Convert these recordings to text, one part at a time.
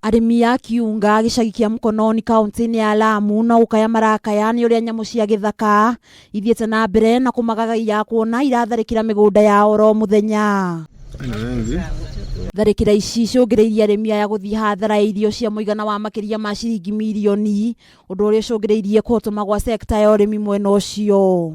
Arĩmi a Kiunga gĩcagi kĩa Mkononi kaunti-inĩ ya Lamu no gũkaya marakaya nĩ ũrĩa nyamũ cia gĩthaka ithiĩte na mbere na kũmagagaia kuona iratharĩkĩra mĩgũnda yao oro mũthenya. Tharĩkĩra ici icũngĩrĩirie arĩmi aya gũthiĩ hathara ya irio cia mũigana wa makĩria ma ciringi mirioni, ũndũ ũrĩa ũcũngĩrĩirie kũhotoma gwa sekta ya ũrĩmi mwena ũcio.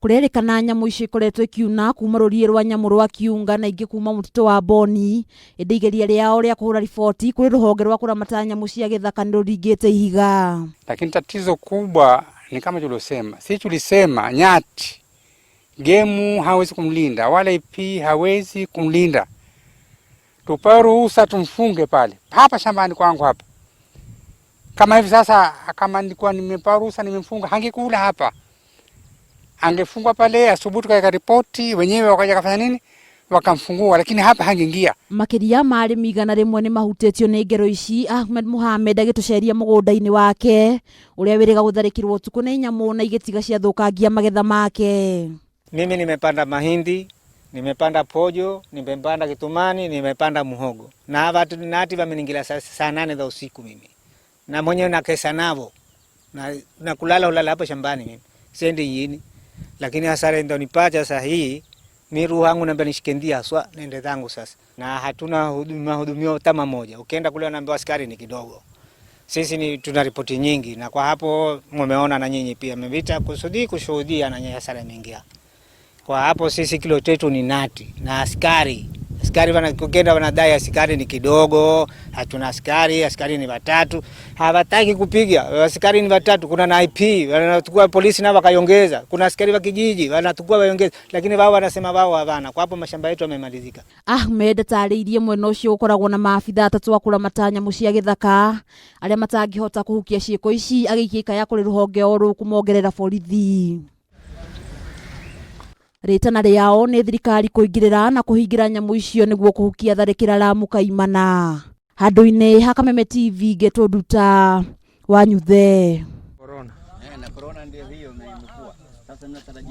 Kũrerĩkana nyamũ icio ikoretwo ikiuna kuma rũriĩ rwa nyamũ rwa Kiunga na ingĩ kuma mũtitũ wa Boni, ĩndĩ igeria rĩao rĩa kũhũra riboti kũrĩ rũhonge rwa kũramata nyamũ cia gĩthaka nĩ rũringĩte ihiga. Lakini tatizo kubwa ni kama tuliosema, sisi tulisema nyati gemu hawezi kumlinda wala IP hawezi kumlinda, tupewe ruhusa tumfunge pale hapa shambani kwangu hapa. Kama hivi sasa, kama nilikuwa nimepewa ruhusa nimemfunga, hangekula hapa, angefungwa pale. Asubuhi tukaweka ripoti, wenyewe wakaja kafanya nini, wakamfungua, lakini hapa hangeingia. Makĩria ma arĩmi 100 nĩ mahutĩtio nĩ ngero ici. Ahmed Mohamed agĩtũceria mũgũnda-inĩ wake ũrĩa wĩrĩga gũtharĩkĩrwo ũtukũ nĩ nyamũ na igĩtiga ciathũkangia magetha make. Mimi nimepanda mahindi, nimepanda pojo, nimepanda kitumani, nimepanda muhogo na watu nati wameningilia saa 8 za usiku mimi na mwenyewe nakesa navo na kulala ulala hapo shambani mimi sendi yini, lakini hasara ndio nipacha saa hii mi roho yangu naambia nishikendia haswa nende zangu sasa, na hatuna huduma hudumio tama moja. Ukienda kule wanaambiwa askari ni kidogo. Sisi ni tuna ripoti nyingi, na kwa hapo mumeona na nyinyi pia mmevita kusudi kushuhudia na nyinyi hasara imeingia. Kwa hapo sisi kilo chetu ni nati na askari. Askari wanakenda wanadai askari ni kidogo, hatuna askari, askari ni watatu. Hawataki kupiga, askari ni watatu, kuna na IP, wanachukua polisi nao wakaiongeza. Kuna askari wa kijiji wanachukua waongeza, lakini wao wanasema wao hawana. Kwa hapo mashamba yetu yamemalizika. Ahmed atarĩirie mwena ũcio ũkoragwo na maabitha atatũ a kũramata nyamũ cia gĩthaka arĩa matangĩhota kũhukia ciĩko ici, agĩikia ikaya kũrĩ rũhonge o rũu kũmongerera borithi. Rĩtana rĩao nĩ thirikari kũingĩrĩra na kũhingĩra nyamũ icio nĩguo kũhukia tharĩkĩra Lamu kaimana. Handũ-inĩ ha Kameme TV ngetwo Nduta Wanyuthe. Corona. Na corona ndio hiyo imekuwa. Sasa natarajia